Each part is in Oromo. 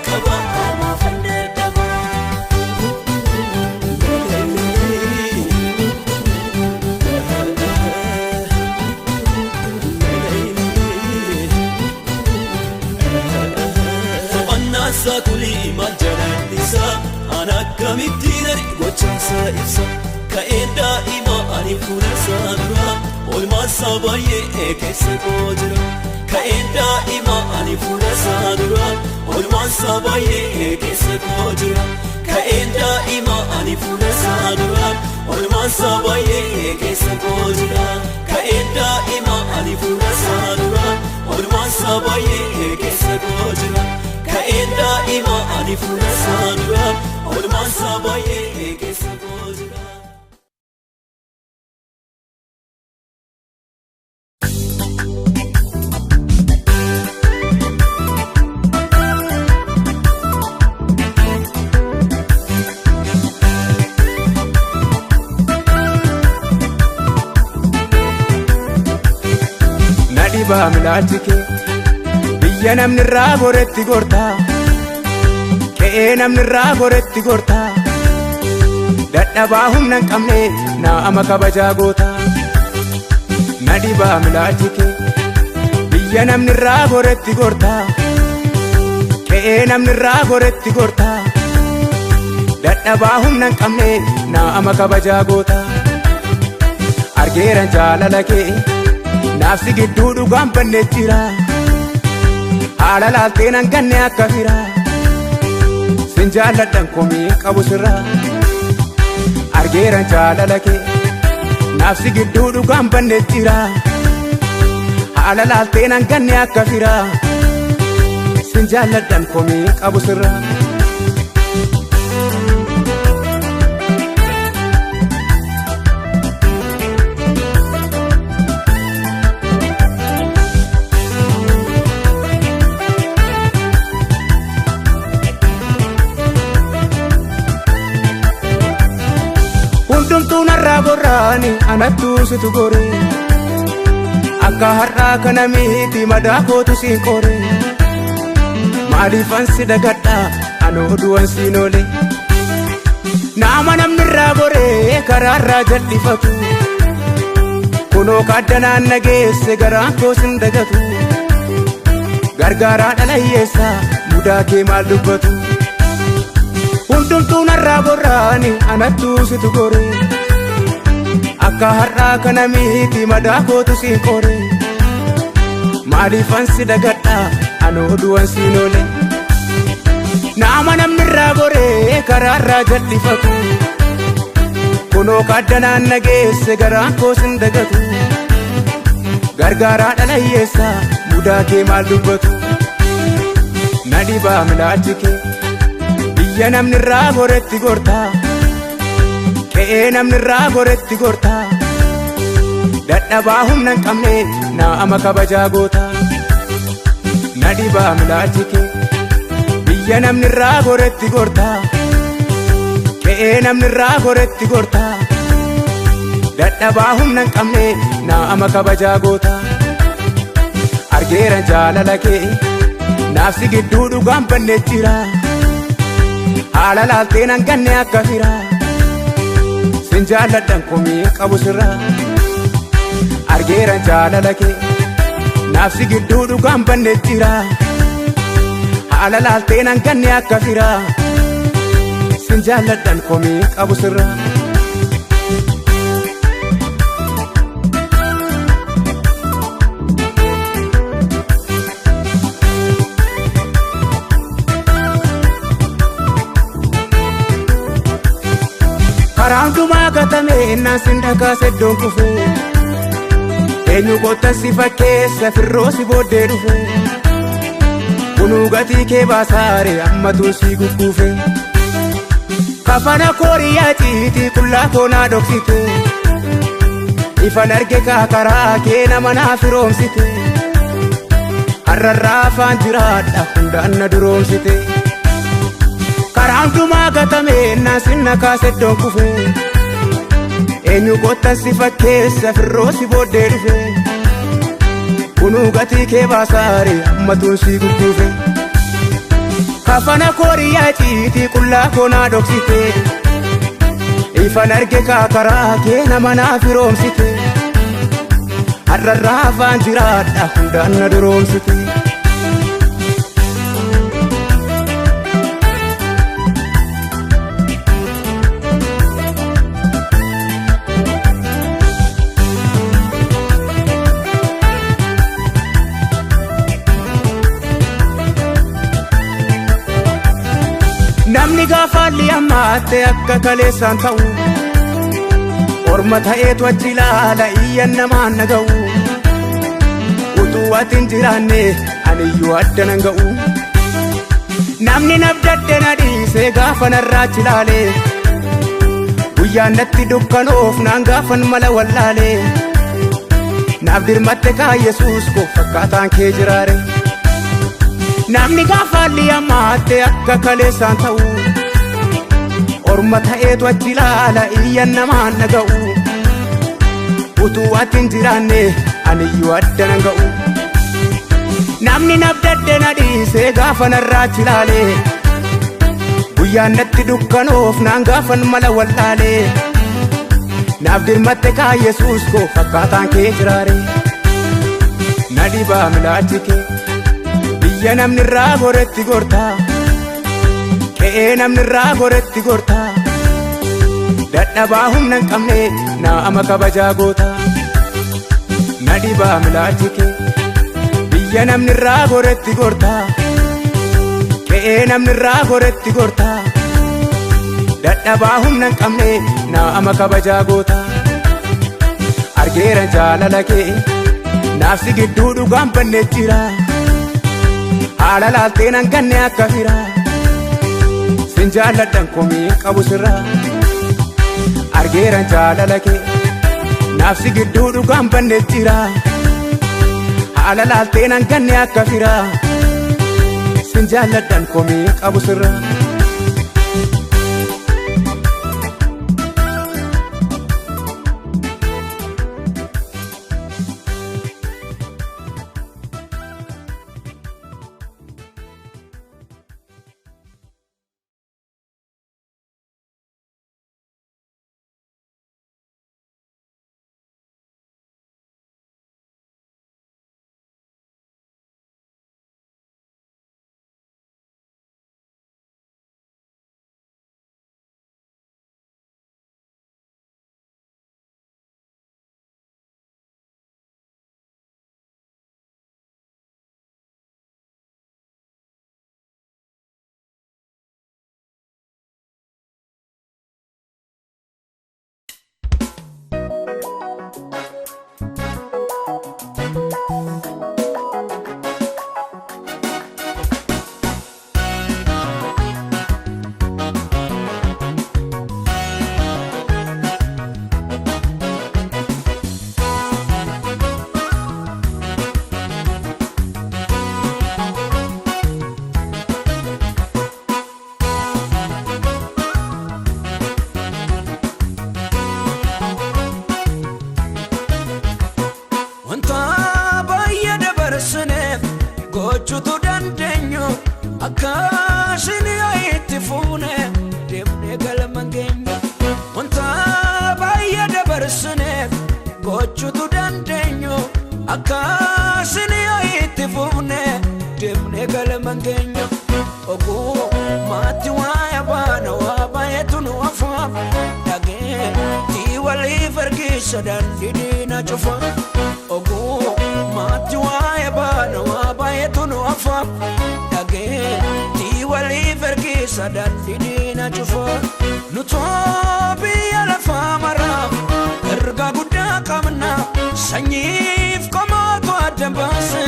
Qaba. Kennansaa kulii maal jalallisa An akkamittiin ani gochaansaa ibsa Ka'een daa'ima ani fuula isaa dura Oolmaansaa baay'ee keessa koo jira Ka'een daa'ima ani fuula isaa dura Oolmaansaa baay'ee keessa koo jira Ka'een daa'ima ani fuula isaa dura Oolmaansaa baay'ee keessa koo jira Ka'een daa'ima ani fuula isaa dura Oolmaansaa baay'ee keessa koo jira Ka'een daa'ima ani fuula isaa dura Oolmaansaa baay'ee keessa koo jira. Na dhibaa milaalchi kee biyya namni irraa goretti gortaa Qe'ee namni irraa goretti gortaa Dadhabaa humna hin qabne nama kabajaa gootaa Na dhibaa milaalchi kee biyya namni irraa goretti gortaa Qe'ee namni irraa goretti gortaa Dadhabaa humna hin qabne nama kabajaa gootaa Argeeran jaalala kee naafsi gidduu dhugaan bannee jira Haala laaltee nan ganne akka fira Sin jaalladhan komii qabu sirra Argeeran jaalala kee naafsi gidduu dhugaan bannee jira Haala laaltee nan ganne akka fira Sin jaalladhan komii qabu sirra. Hundumtuu narraa gorraani anattuu situ gore Akka har'aa kana miti madaa kootu siin qore Maaliifan si dagadhaa anoo du'an siin oole Nama namni irraa gore karaarraa jal'ifatu Kunoo kaaddanaan na geesse garaan koo sin dagatu Gargaaraa dhala hiyyeessaa mudaa kee maal dubbatu Hundumtuu narraa gorraani anattuu situ gore Akka har'aa kana miti madaa kootu siin qore Maaliifan si dagadhaa anoo du'an siin oole Nama namni irraa gore karaarraa jal'ifatu Kunoo kaaddanaan na geesse garaan koo sin dagatu Gargaaraa dhala hiyyeessaa mudaa kee maal dubbatu Na dhibaa milaalchi kee biyya namni irraa goretti gortaa Qe'ee namni irraa goretti gortaa Dadhabaa humna hin qabne nama kabajaa gootaa Na dhibaa milaalchi kee biyya namni irraa goretti gortaa Qe'ee namni irraa goretti gortaa Dadhabaa humna hin qabne nama kabajaa gootaa Argeeran jaalala kee naafsi gidduu dhugaan bannee jira Haala laaltee nan ganne akka fira Sin jaalladhan komii qabu sirra Argeeran jaalala kee naafsi gidduu dhugaan bannee jira Haala laaltee nan ganne akka fira Sin jaalladhan komii qabu sirra. Karaa hundumaa gatame innaan sin dhakaase iddoon kufe Eenyu kottan si fakkeessa firroo si booddee dhufe Kunuu gatii kee baasaare ammatuun si gugguufe Kafana kooriyaa ciitii qullaa koo naa dhoksite Ifan arge kaakaraa kee nama naa firoomsite Har'arraa afaan jiraadha hundaan na duroomsite Karaa hundumaa gatame innaan sin nakaase iddoon kufe Eenyu kottan si fakkeessa firroo si booddee dhufe Kunuu gatii kee baasaare ammatuun si gugguufe Kafana kooriyaa ciitii qullaa koo naa dhoksite Ifan arge kaakaraa kee nama naa firoomsite Har'arraa afaan jiraadha hundaan na duroomsite. gaafa haalli hammaatte akka kaleessaan ta'u. Orma ta'eetu achi ilaala iyyan namaan na ga'u. Utuu ati hin jiraanne aniyyuu adda nan ga'u. Namni nabdadde na dhiise gaafa narraa achi ilaale. Guyyaan natti dukkanoof naan gaafan mala wallaale. Naaf dirmatte kaa Yesuus koo fakkaataan kee jiraare. Namni gaafa haalli hammaatte akka kaleessaan ta'u. Orma ta'eetu achi ilaala iyyan namaan na ga'u. Utuu ati hin jiraanne aniyyuu adda nan ga'u. Namni nabdadde na dhiise gaafa narraa achi ilaale. Guyyaan natti dukkanoof naan gaafan mala wallaale. Naaf dirmatte kaa Yesuus koo fakkaataan kee jiraare. Na dhibaa milaachi kee biyya namni irraa goretti gortaa. Qe'ee namni irraa goretti gortaa. Dadhabaa humna hin qabne naama kabajaa goota. Na dhibaa milaachi kee biyya namni irraa goretti gortaa. Qe'ee namni irraa goretti gortaa. Dadhabaa humna hin qabne naama kabajaa goota. Argeera jaalala kee naafsi gidduu dhugaan bannee jira. Haala laaltee nan ganne akka firaa. Sin jaalladhan komii qabu sirraa. Argeera jaalala kee naafsi gidduu dhugaan bannee jira. Haala laaltee nan ganne akka firaa. Sin jaalladhan komii qabu sirraa. Wanta baay'ee dabarsineef gochuutu dandeenyu akkaasin itti fuune deemnee galma keenya. Wanta baay'ee dabarsineef gochuutu dandeenyu akkaasin itti fuune deemnee galma keenya. Oguu maatti waaya baana waa baay'eetu nu afaaf dhagee tii waliif ergisa daandii diina cufa. Oguu maatti waaya baana waa baay'eetu nu afaaf dhagee tii waliif ergisa daandii diina cufa. Nutoo biyya lafaa maraaf ergaa guddaa qabna sanyiif qomoota adda baase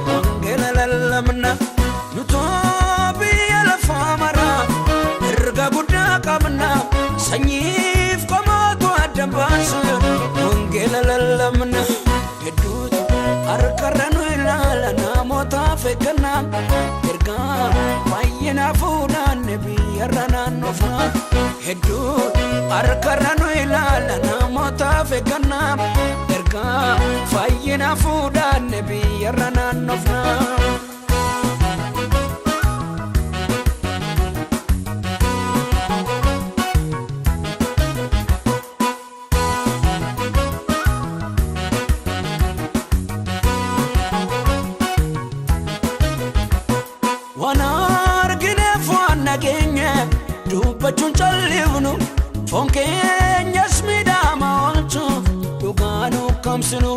wangeela lallabna. Nutoo biyya lafaa maraaf ergaa guddaa qabna sanyiif qomoota adda baase wangeela lallabna. Hedduutu harkarra nu ilaala namootaaf eeggannaa ergaa baay'inaa fuudhaan biyyarra naannofna. Hedduutu harkarra nu ilaala namootaaf eeggannaa ergaa baay'inaa fuudhaan biyyarra naannofna. Waan argineef waan nageenye dubbachuun callifnu foon keenyas miidhama oolchuuf dhugaa nu kamsinu.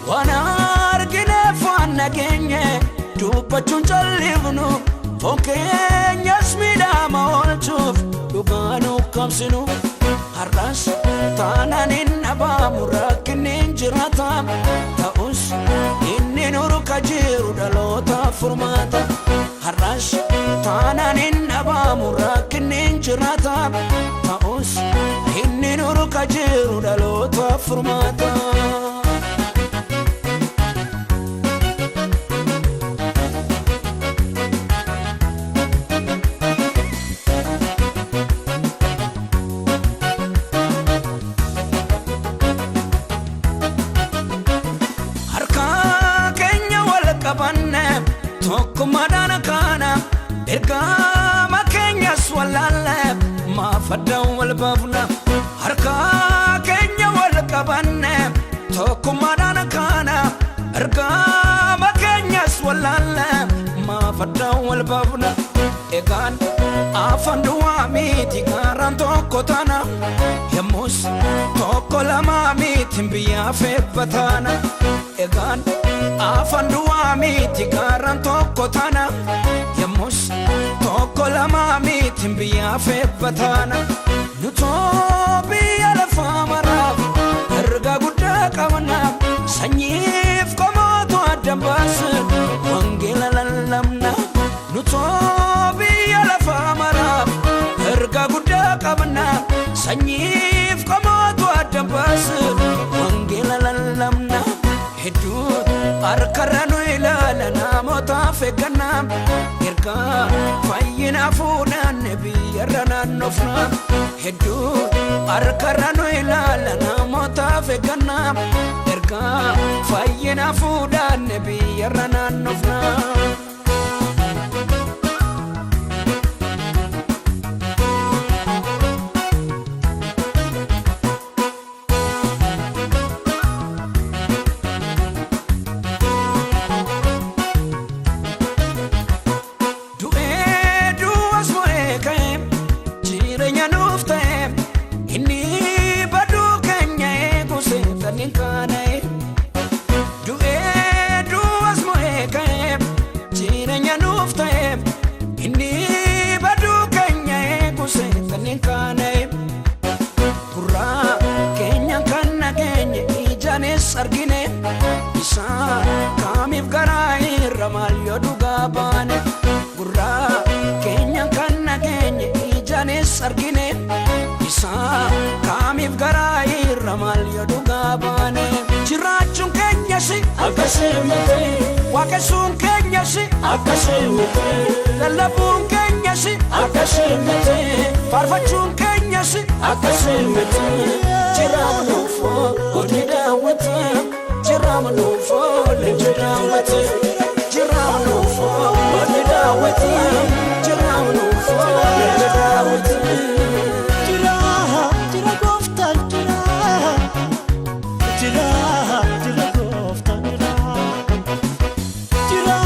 Waan argineef waan nageenye dubbachuun callifnu foon keenyas miidhama oolchuuf Dhugaan ukkaamsinu har'as taanaan hin dhabaamu rakkinni hin jiraata ta'us inni nurka jiru dhaloota furmaata har'as taanaan hin dhabaamu rakkinni hin jiraata ta'us inni nurka jiru dhaloota furmaata. Tokkummaadhaan kaana ergama keenyas wallaalle maaf addaan wal baafna harka keenya wal qabanne tokkummaadhaan kaana ergama keenyas wallaalle maaf addaan wal baafna egaan afaan duwwaa miti gaaraan tokko taana yemmus tokko lama miti biyyaaf eebba taana egaan afaan duwwaa miti gaaraan tokko taana yemmus tokko lama miti biyyaaf eebba taana nutoo biyya lafaa maraaf erga guddaa qabna sanyiif qomootu addan baasan wangeela lallabna nutoo biyya lafaa maraaf erga guddaa qabna sanyiif qomootu addan baasan wangeela lallabna hedduun harkarra nu ilaala namootaaf eeggannaa ergaa fayyina fuudhanne biyyarra naannofna hedduun harkarra nu ilaala namootaaf eeggannaa ergaa fayyina fuudhanne biyyarra naannofna. Argine isaa kaamiif garaa irra maal yoo dhugaa baane gurraa keenya kan nageenye ijaanis argine isaa kaamiif garaa irra maal yoo dhugaa baane jiraachuun keenyas akkasii miti waaqessuun keenyas akkasii miti lallabuun keenyas akkasii miti faarfachuun keenyas akkasii miti. Jiraamnuufoo hojii daawwata jiraamnuufoo leenji daawwata jiraamnuufoo hojii daawwata jiraamnuufoo leenji daawwata. Jira jira gooftaan jira jira jira gooftaan jira jira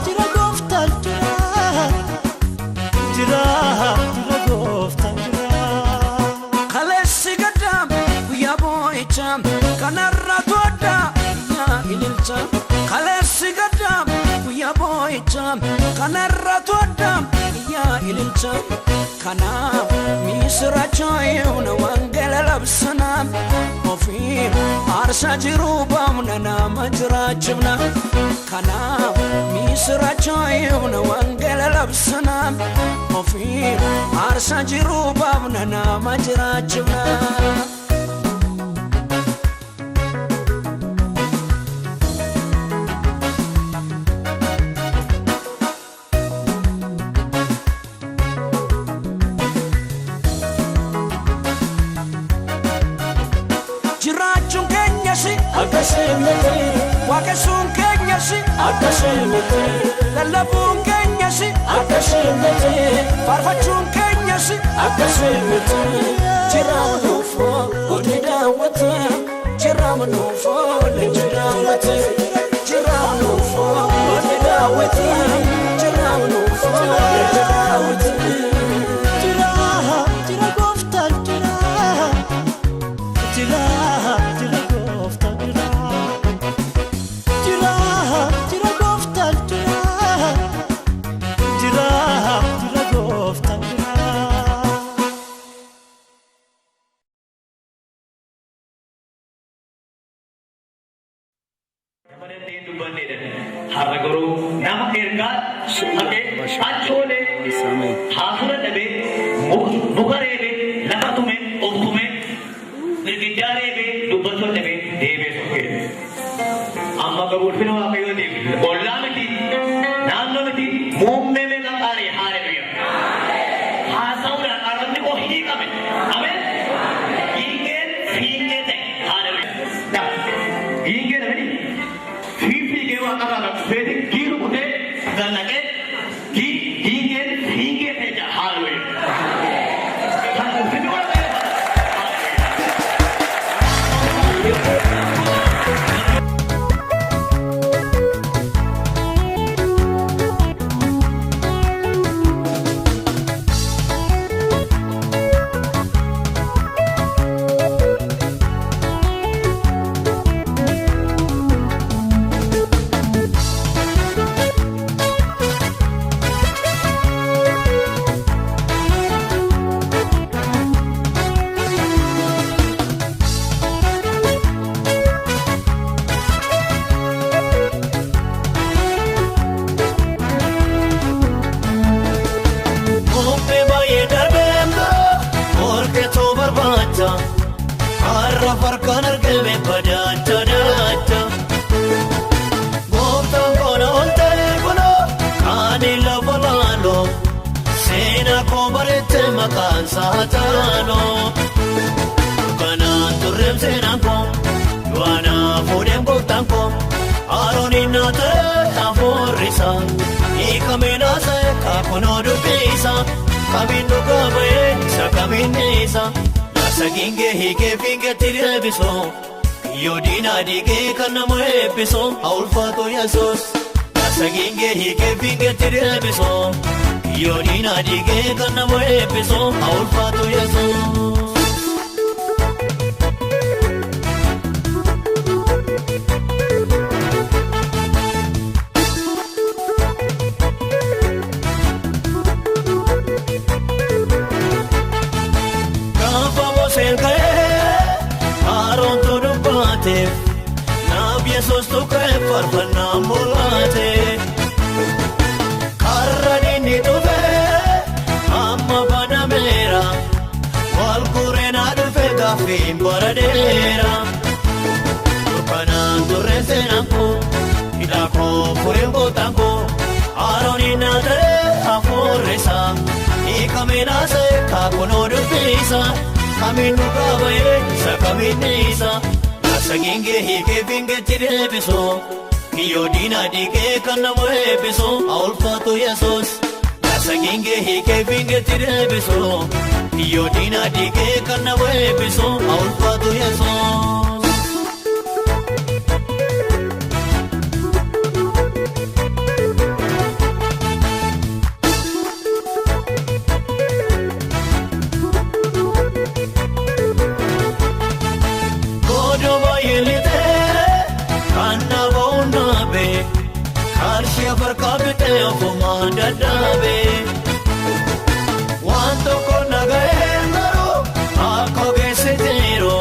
jira gooftaan jira jira jira gooftaan jira. Kaleessi gaddaam guyyaa boo'ichaam kanarra tooddaa yaa ililcha kaleessi gaddaam guyyaa boo'ichaam kanarra tooddaa yaa ililcha kanaaf misirachoo yoona wangeela labsana ofii aarsaa jiruu baafna nama jiraachifna kanaaf misirachoo yoona wangeela labsana ofii aarsaa jiruu baafna nama jiraachifna. Jiraachuun keenyas akkasii miti waaqessuun keenyas akkasii miti lallabuun keenyas akkasii miti faarfachuun keenyas akkasii miti jiraamnuufoo hojii daawwata jiraamnuufoo leenji daawwata jiraamnuufoo hojii daawwata jiraamnuufoo leenji daawwata. Jira jira gooftaan jira jira jira gooftaan jira jira jira gooftaan jira jira jira gooftaan jira. Anaaf harkaan argame badaacha daacha. Gooftaan koona ol ta'e kunoo kaani lafa laaloo seenaa koo bareechee maqaan isaa taaloo. Kanaan turreem seenaan koo du'anaa fuudheen gooftaan koo Arooniin na ta'e hafuurri isaa hiikamee na ta'e kaakunoo dubbii isaa kamiin dhugaa ba'ee isa kamiin dhiisa. Sagiingee hiikee fiingeetti deebisoo kiyyoo diinaa diigee kan nama eebbisoo haa ulfaatu Yesuus. Sagiingee hiikee fiingeetti deebisoo kiyyoo diinaa diigee kan nama eebbisoo haa ulfaatu Yesuus. Naaf Yesuus tuqee faarfannaa mul'ate. Karra inni dhufee amma banameera. Wal kureenaa dhufee gaaffiin bara dheera. Kanaan turre seenaan koo hidhaa koo fureen gootaan koo Arooniin na ta'e hafuurri isaa hiikamee na ta'e kaakunoo dubbii isaa kamiin dhugaa ba'ee isa kamiin dhiisa. Sagiingee hiikee fiingeetti deebisoo kiyyoo diinaa diigee kan nama eebbisoo haa ulfaatu Yesuus. Sagiingee hiikee fiingeetti deebisoo kiyyoo diinaa diigee kan nama eebbisoo haa ulfaatu Yesuus. Qarshii farka bitee ofumaan dadhabee waan tokko nagahee garuu akka ogeessi jiru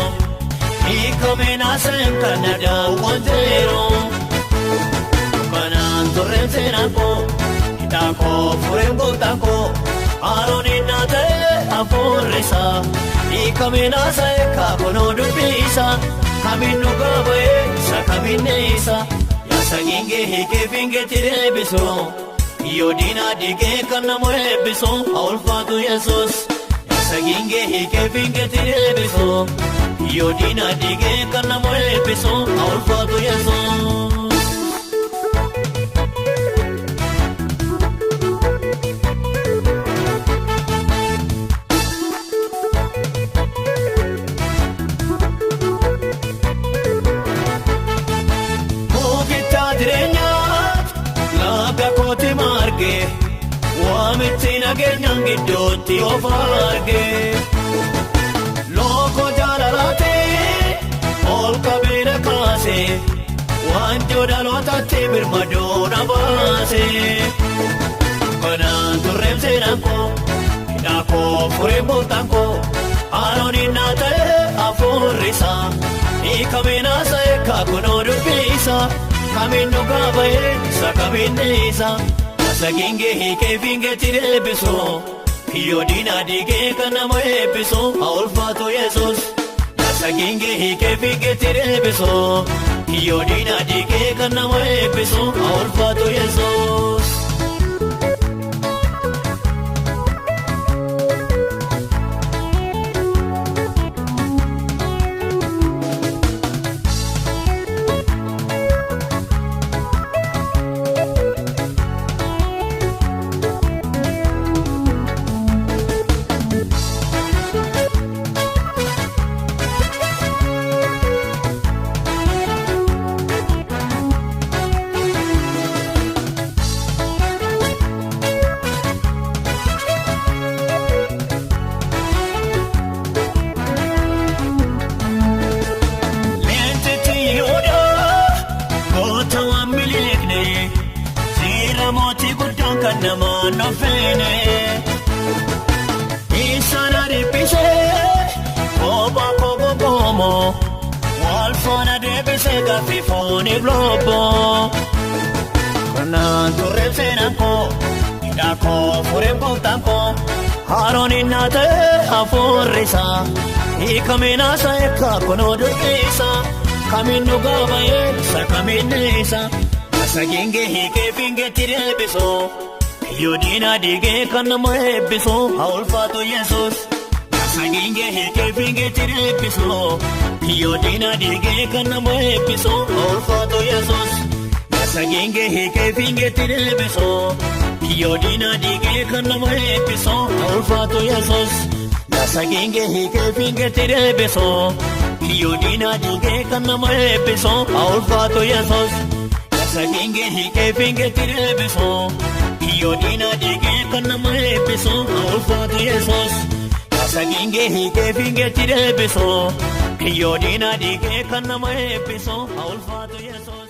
hiikamee naaseen kan na daawwan jiru. Kanaan turreen seenaan koo hidhaa koo fureen gooftaan koo Arooniin na ta'e hafuurri isaa hiikamee naasee kaakunoo dubbii isaa kamiin dhugaa ba'ee isa kamiin dhiisa. Sagiingee hiikee fiingeetti deebisoo kiyyoo diinaa diigee kan nama eebbisoo haa ulfaatu Yesuus. Sagiingee hiikee fiingeetti deebisoo kiyyoo diinaa diigee kan nama eebbisoo haa ulfaatu Yesuus. Waamichi nageenyaan gidduutti of argee looko jaalalaatee ol qabeera kaasee waanjoo dhalootatti birmadoo na baasee. Kanaan turreem seenaan koo hidhaa koo fureen gooftaan koo Arooniin na ta'e hafuurri isaa hiikamee na ta'e kaakunoo dubbii isaa kamiin dhugaa ba'ee isa kamiin dhiisa. Sagiingee hiikee fiingeetti deebisoo kiyyoo diinaa diigee kan nama eebbisoo haa ulfaatu Yesuus. Sagiingee hiikee fiingeetti deebisoo kiyyoo diinaa diigee kan nama eebbisoo haa ulfaatu Yesuus. Kanaan turreem seenaan koo hidhaa koo fureen gooftaan koo Haroon naate hafuurri isaa hiikameen haasa'e kunoo dubbisaa kamiin nu gaabayee sakamiin isa saginge hiikee fingeetti deebisoo yoo diinaa diigee kan nama eebbisoo haa ulfaatu Yesuus. Saginge hiikee fingeetti deebisoo yoo diinaa diigee kan nama eebbisoo haa ulfaatu Yesuus. Saginge hiikee fingeetti deebisoo. Yoo diinaa diigee kan nama eebbisoo ulfaatu Yesuus. Saginge hiikee fingeetti deebisoo. Yoo diinaa diigee kan nama eebbisoo ulfaatu Yesuus. Saginge hiikee fingeetti deebisoo. Yoo diinaa diigee kan nama eebbisoo ulfaatu Yesuus. Saginge hiikee fingeetti deebisoo. Yoo diinaa diigee kan nama eebbisoo ulfaatu Yesuus.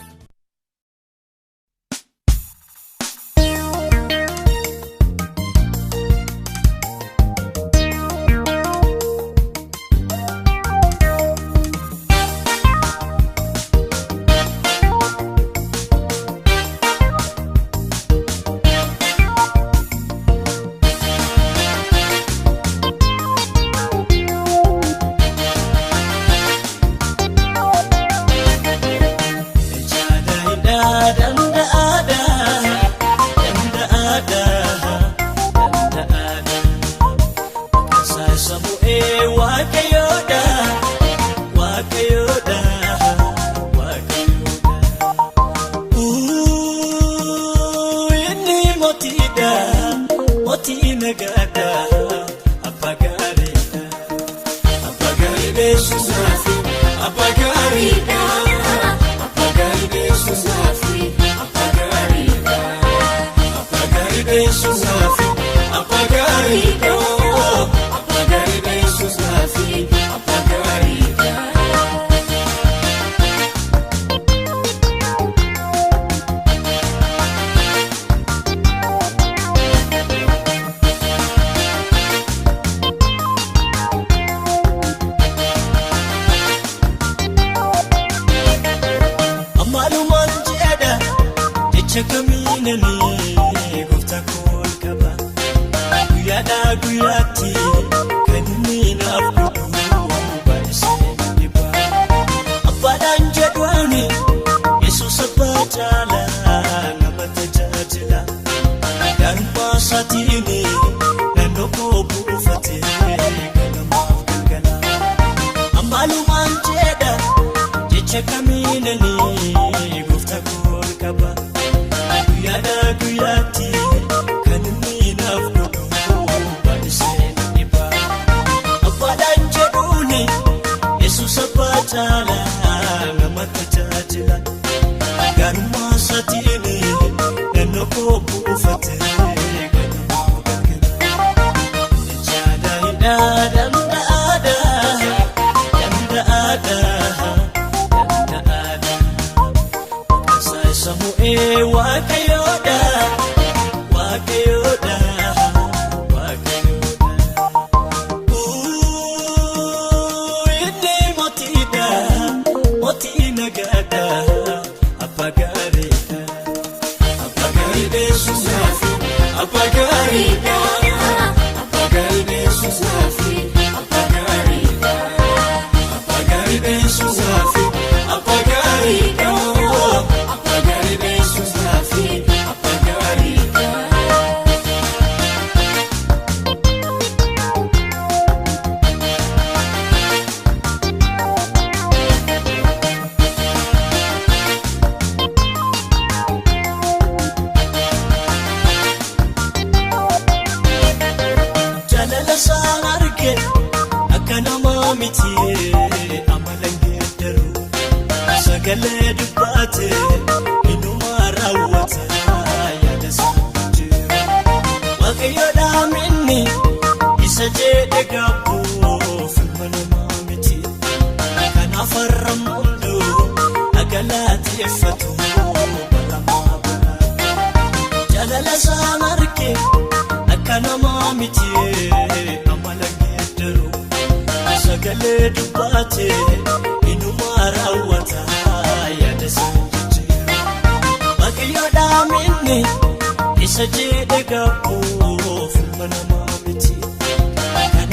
Isa jedhe gabboof ilma namaa miti.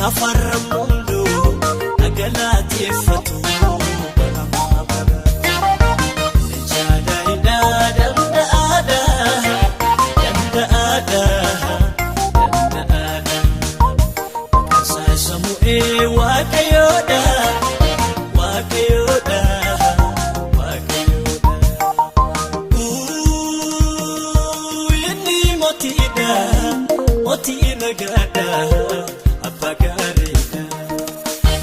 Kanaaf har'a hunduu dhagalateeffatu baramaa bara. Jaalaayidhaa danda'aadhaa danda'aadhaa danda'aadhaa. Saasamu'ee waaqayyoodha waaqayyoodha waaqayyoodha. Inni mootiidha mootii nagaadha abbaa gaariidha.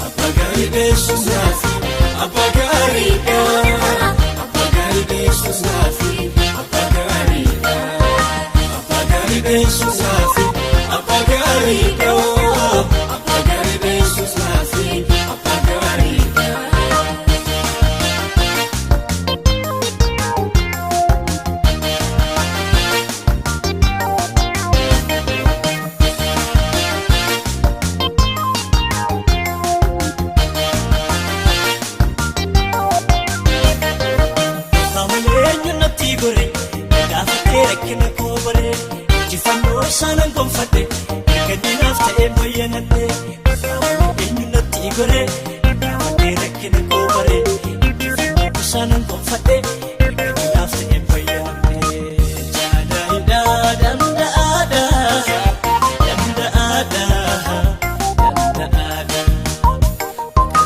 Abbaa gaariidha Yesuus naafi abbaa gaariidha. Abbaa gaariidha Yesuus naafi abbaa gaariidha. Abbaa gaariidha Yesuus naafi abbaa gaariidha. Abbaa gaariidha Yesuus naafi abbaa gaariidha. Qaamolee eenyu natti gore gaafatee rakkina koo bare injifannoo isaanan gonfadhe erga ta'ee bayyanadhe. Qaamolee eenyu natti gore gaafatee rakkina koo bare injifannoo isaanan gonfadhe erga ta'ee bayyanadhe. Jaalaayidhaa danda'aadhaa danda'aadhaa danda'aadhaa.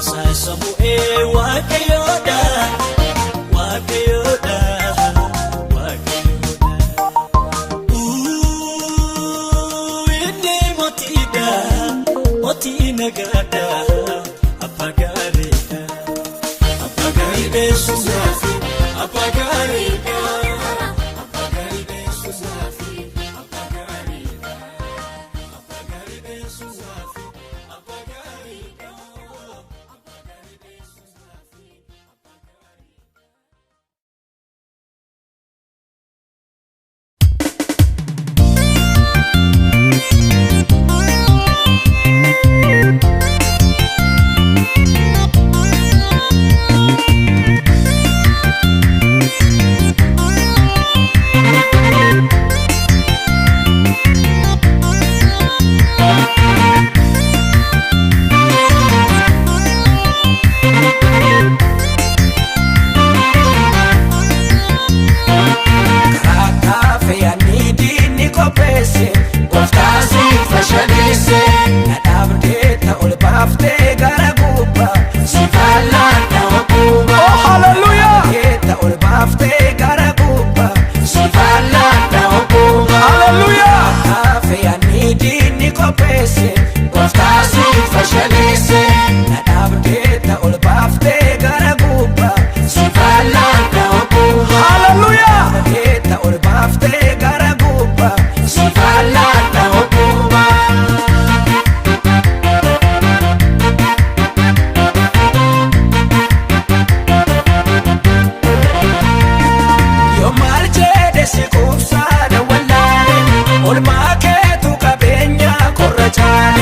Saasamu'ee waaqayyoodha waaqayyoodha waaqayyoodha. Inni mootiidha mootii nagaadha abbaa gaariidha. Abbaa gaariidha Yesuus naafi abbaa gaariidha. Abbaa gaariidha Yesuus naafi abbaa gaariidha. Abbaa gaariidha Yesuus naafi abbaa gaariidha. Abbaa gaariidha Yesuus naafi abbaa gaariidha. Karaa fe'anii diinni qopheesse gooftaa si fashaleesse na dhaabdee ta ol baaftee gara gubbaa si faallaan nama quba. Oh, hallelujah! Ta ol baaftee gara gubbaa si faallaan nama quba. Hallelujah! Karaa fe'anii diinni qopheesse gooftaa si fashaleesse na dhaabdee ta ol baaftee gara gubbaa si faallaan nama quba. Hallelujah! Ta ol baaftee gara gubbaa si faallaan nama quba. Yoo maal jedhe si quubsaa na wallaale olmaa keetu qabeenya korra caale.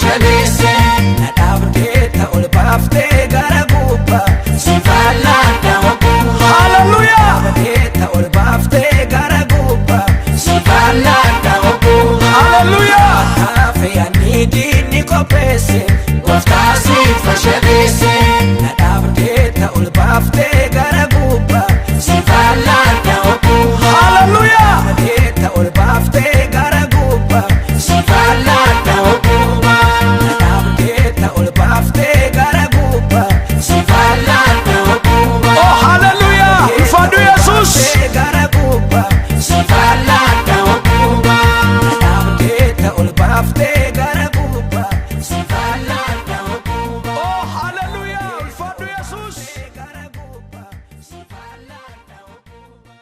fashaleesse. Na dhaabdee ta'ol baaftee gara gubbaa si fallaadha ogummaa. Hallelujah! Dhaabdee ta'ol baaftee gara gubbaa si fallaadha ogummaa. Hallelujah! Kaafe ani diinni qopheesse gooftaa si fashaleesse. Na dhaabdee ta'ol baaftee gara gubbaa si fallaadha ogummaa. Hallelujah! Dhaabdee ol baaftee gara gubbaa si fallaadha ogummaa. Na dhaabdee ol baaftee gara gubbaa si fallaadha ogummaa. Oh, hallelujah! Ulfaadhu Yesuus! Gara gubbaa si fallaadha ogummaa. Na dhaabdee ol baaftee gara gubbaa si fallaadha ogummaa. Oh, hallelujah! Ulfaadhu Yesuus! Gara gubbaa si fallaadha ogummaa.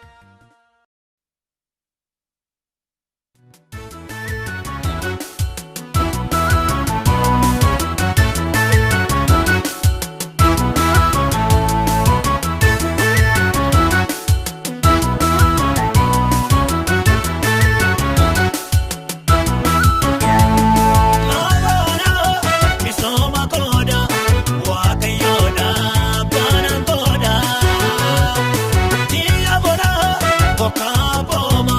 Misooma kooda waaqayyoodha baanaan kooda Diya bona bokkaa booma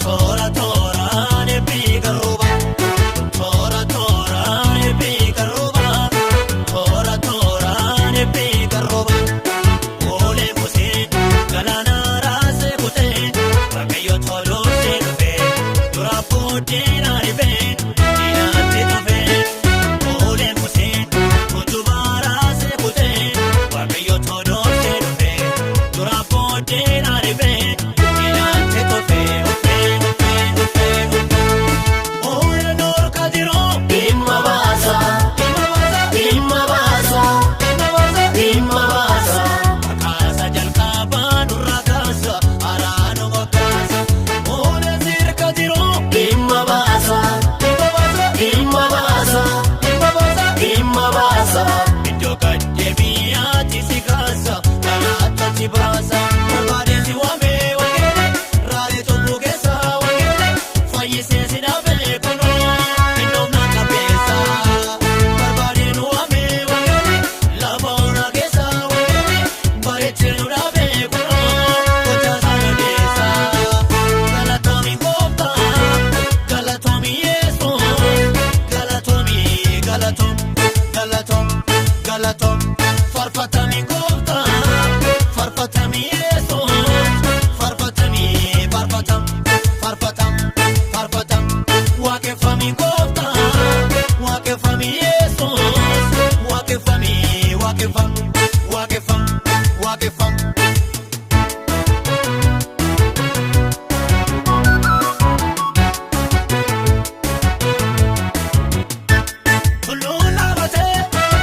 toora tooraan eebbi garuuba toora tooraan eebbi garuuba toora tooraan eebbi garuuba Oolee musee galaana raasee kutee waaqayyo toluutti dhufee dura booddee naarifee diinaatti dhufee. Oolee musee utubaa raasee kutee waaqayyo toluutti dhufee dura booddee naarifee diinaatti dhufee ufee ufee ufee ufee. Oolee noorka jiruu dhimma baasa dhimma baasa dhimma baasa dhimma baasa. Kaasa jalqabaa nurra kaasa araanuma kaasa. Oolee sirka jiruu dhimma baasa dhimma baasa dhimma baasa dhimma baasa. Iddoo gaddeebiyaatti si kaasa karaatti si baasa. Barbaadee si waamee wangeele raalee tulluu keessa wangeele fayyisee si dhaabee kunoo innoomna qabeessa. Barbaadee nu waamee wangeele lafa onaa keessa wangeele bareechee nu dhaabee kunoo gocha odeessa. Galatoomii gooftaa galatoomii Yesuus galatoomii galatoom galatoom galatoom farfatamii gooftaa farfatamii Yesuus farfatamii farfatam farfatam farfatam waaqeffamii gooftaa waaqeffamii Yesuus waaqeffamii waaqeffam waaqeffam waaqeffam. Tulluun dhaabatee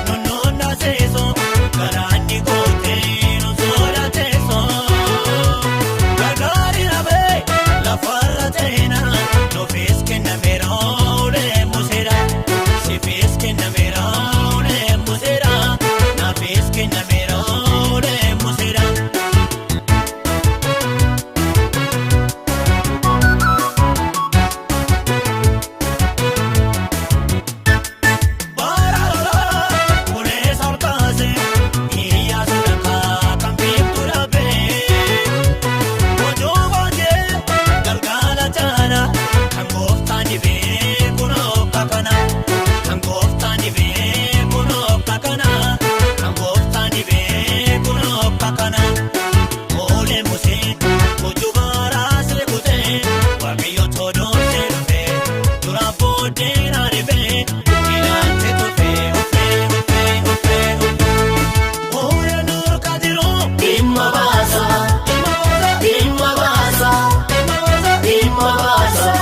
nunnuun naaseesoo galaanni gootee nu sodaateesoo. Gargaari dhabee lafarra teena nuufis kennameera ulee museera. Siifis kennameera ulee museera naafis kennameera ulee museera. Dhimma baasa dhimma baasa dhimma baasa.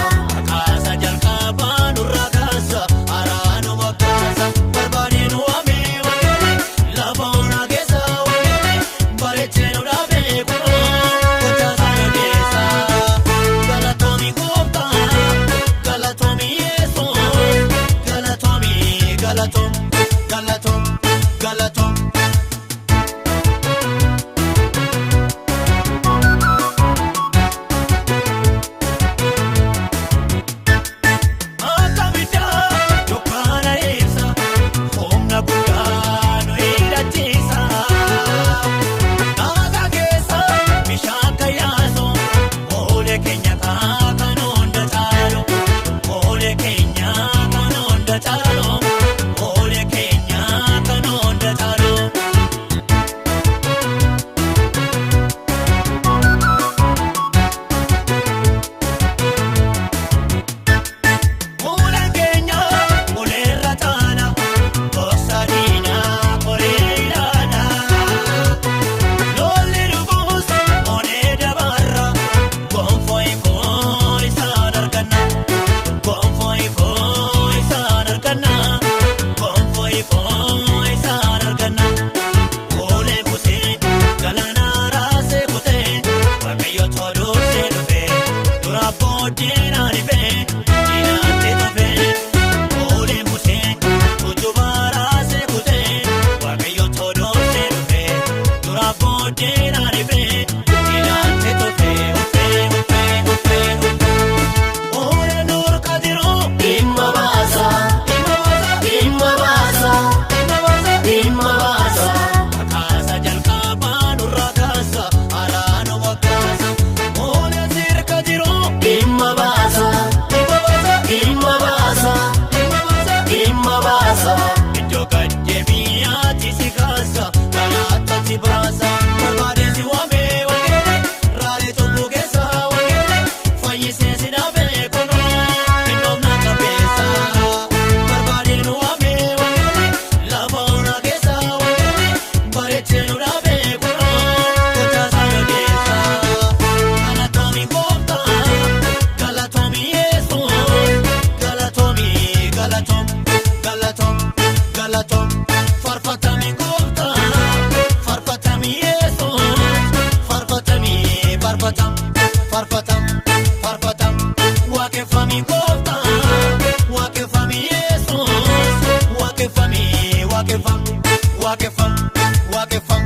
Kaasa jalqabaa nurra kaasa araanuma kaasa barbaadee nu waamee wangeele lafa onaa keessa wangeele bareechee nu dhaabee kunoo gocha odeessa. Galatoomii gooftaa galatoomii Yesuus galatoomii galatoom galatoom galatoom. Akka biddaa Galatoom galatoom farfatami gooftaa farfatami Yesuus farfatami farfatam farfatam farfatam waaqeffami gooftaa waaqeffami Yesuus waaqeffami waaqeffam waaqeffam waaqeffam.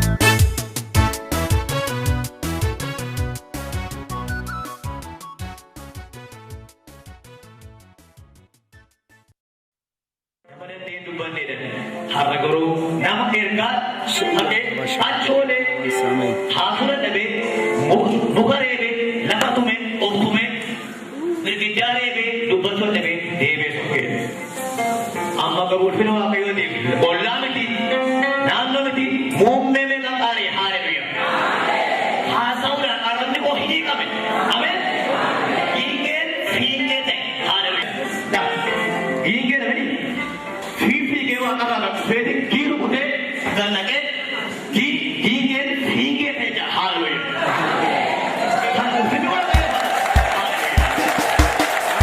Har'a garuu nama ergaa haqee achoolee hafuura dhabee muka reebee lafa tume of tume girgiddaa reebee dubbachuu dhabee deebee sokkee. Amma garuu ulfina waaqayyootiif ollaa miti naannoo miti muummee meeqa qaaree haaleluyyaa. Haasa'uudhaan arrabni koo hiikame. Ameen. Hiikeen fiiqee ta'e haaleluyyaa. Hiikee dhabanii. Fiigee waan qabaa dhufeeti giiru kutee gannaqee hiigeen fiigee ta'e jira haaleluyyaa. Kan ulfinni waaqayyoo haaleluyyaa.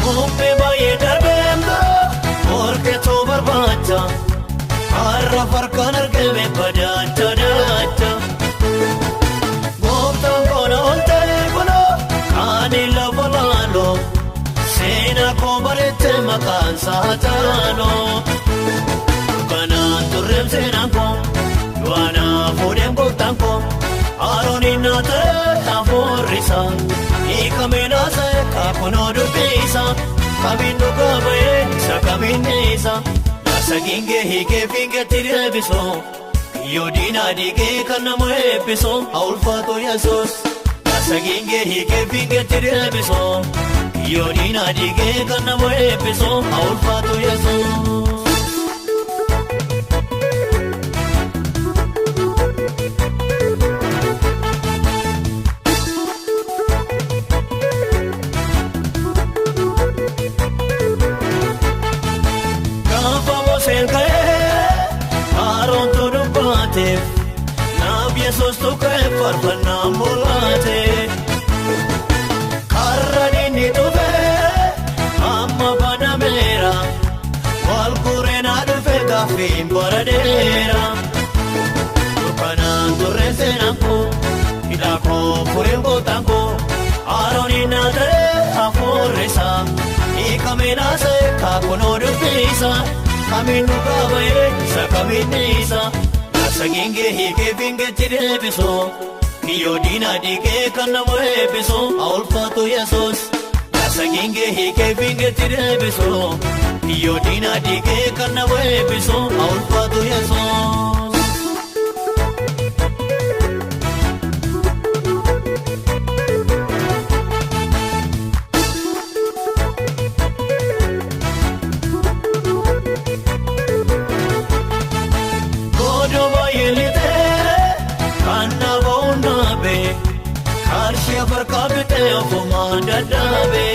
Muummee baay'ee darbeen dura morkeetoo barbaacha har'a farkaan argame badaacha daacha. Gooftaan koona ol ta'e kunoo kaanii lafa laaloo seenaa koo bareechee maqaan isaa taaloo. Kanaan turreem seenaan koo du'anaa fuudheen gooftaan koo Arooniin naa ta'e hafuurri isaa. Hiikamee naasa'e kaakunoo dubbiisa kamiin dhugaa ba'ee isa kamiin dhiisa yaasa gingee hiikee fiingeetti deebisu kiyyoo diinaa diigee kan nama eebbisu haa ulfaatu Yesuus yaasa gingee hiikee fiingeetti deebisu kiyyoo diinaa diigee kan nama eebbisu haa ulfaatu Yesuus. Gaafa Museen ka'ee Aroontu dubbaateef naaf Yesuustu ka'ee farfannaa mul'ate. Karra inni dhufee amma banameera wal gureenaa dhufe gaaffiin bara dheera. Dukkanaan turre seenaan koo hidhaa koo fureen gootaan koo Arooniin naa ta'e hafuurri isaa. Hiikamee naasa'e kaakunoo dubbiisa kamiin dhugaa ba'ee isa kamiin dhiisa yaasa gingee hiikee fiingeetti deebisu kiyyoo diinaa diigee kan nama eebbisu haa ulfaatu Yesuus yaasa gingee hiikee fiingeetti deebisu kiyyoo diinaa diigee kan nama eebbisu haa ulfaatu Yesuus. Godoo baay'ee lixee kan nama hundabe qarshii afarkaa bitee ofumaan dadhabe.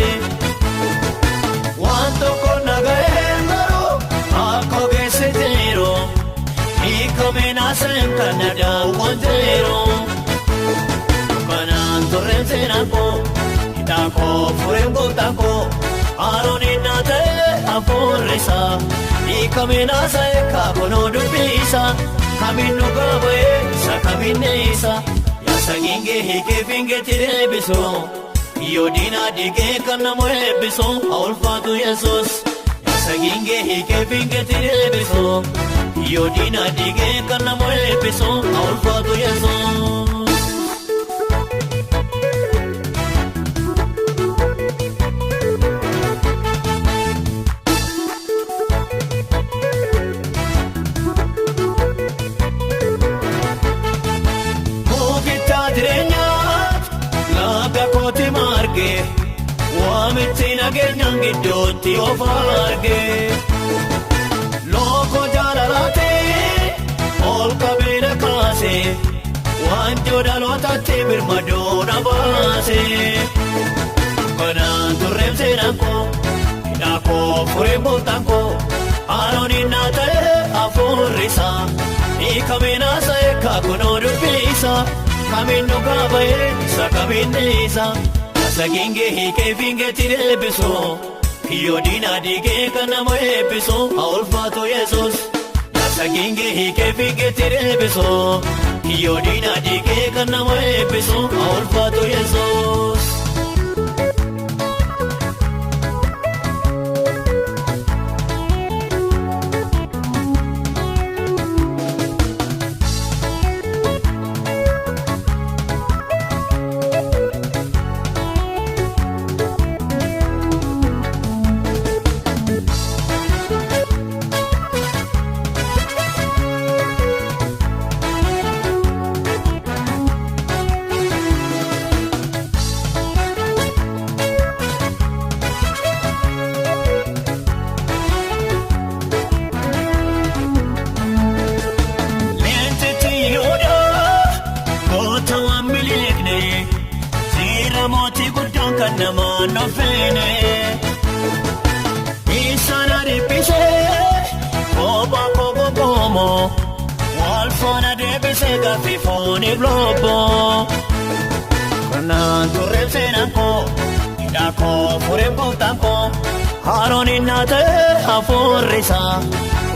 Waan tokko nagahee garuu akka ogeessi jiru hiikamee naaseen kan na daawwan jiru. Kanaan turreen seenaan koo hidhaa koo fureen gooftaan koo Arooniin naa ta'e hafuurri isaa. Hiikamee naasa'e kaakunoo dubbiisa kamiin dhugaa ba'ee isa kamiin dhiisa yaasa gingee hiikee fiingeetti deebisu kiyyoo diinaa diigee kan nama eebbisu haa ulfaatu Yesuus yaasa gingee hiikee fiingeetti deebisu kiyyoo diinaa diigee kan nama eebbisu haa ulfaatu Yesuus. dhageenyaan gidduutti of arge. Looko jaalalaatee ol qabeena kaase waanjoo dhalootatti birmadoo na baase. Kanaan turreem seenaan koo hidhaa koo fureen booltaan koo haaroon innaa ta'e hafuurri isaa hiikameen haasa'e kaakunoo dubbii isaa kamiin dhugaa ba'ee isa kamiin dhiisa. Saginge hiikee fiingeetti deebisu kiyyoo diinaa diigee kan nama eebbisu haa ulfaatu Yesuus. Saginge hiikee fiingeetti deebisu kiyyoo diinaa diigee kan nama eebbisu haa ulfaatu Yesuus.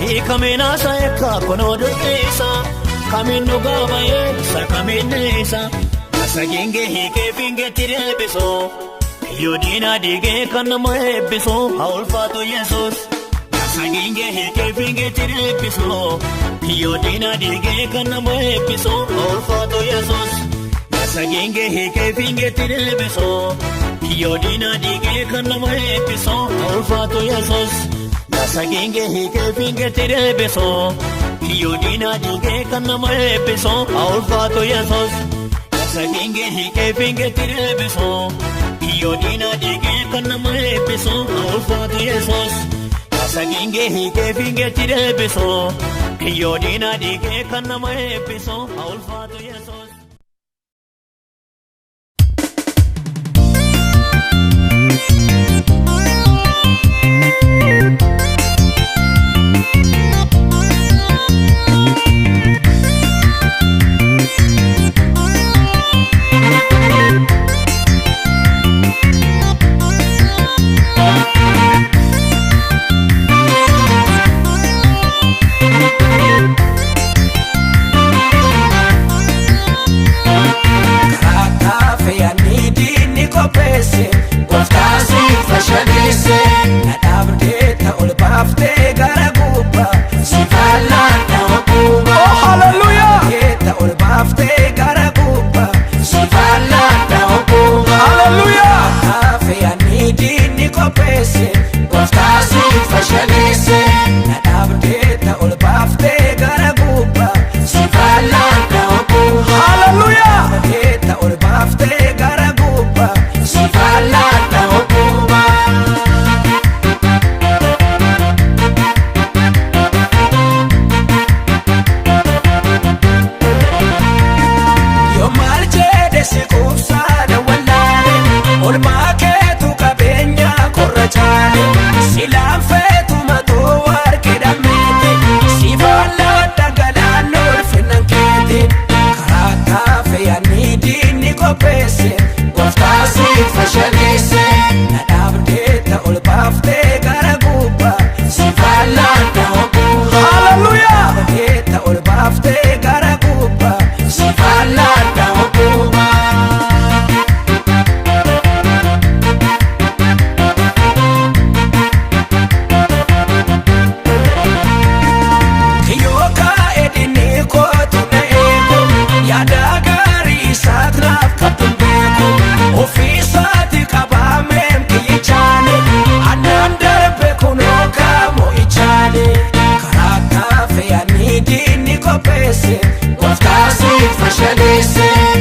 Hiikameen haasa'e kaakunoo dubbiisa kamiin dhugaa ba'ee isa kamiin dhiisa. Saginge hiikee fiingeetti deebisu kiyyoo diinaa diigee kan nama eebbisu haa ulfaatu Yesuus. Saginge hiikee fiingeetti deebisu kiyyoo diinaa diigee kan nama eebbisu haa ulfaatu Yesuus. Saginge hiikee fiingeetti deebisu kiyyoo diinaa diigee kan nama eebbisu haa ulfaatu Yesuus. Saginge hiikee fiingeetti deebisu kiyyoo diinaa diigee kan nama eebbisu haa ulfaatu Yesuus. Saginge hiikee fiingeetti deebisu kiyyoo diinaa diigee kan nama eebbisu haa ulfaatu Yesuus. Saginge hiikee fiingeetti deebisu kiyyoo diinaa diigee kan nama eebbisu haa ulfaatu Yesuus. Gooftaa siif fashaleesse.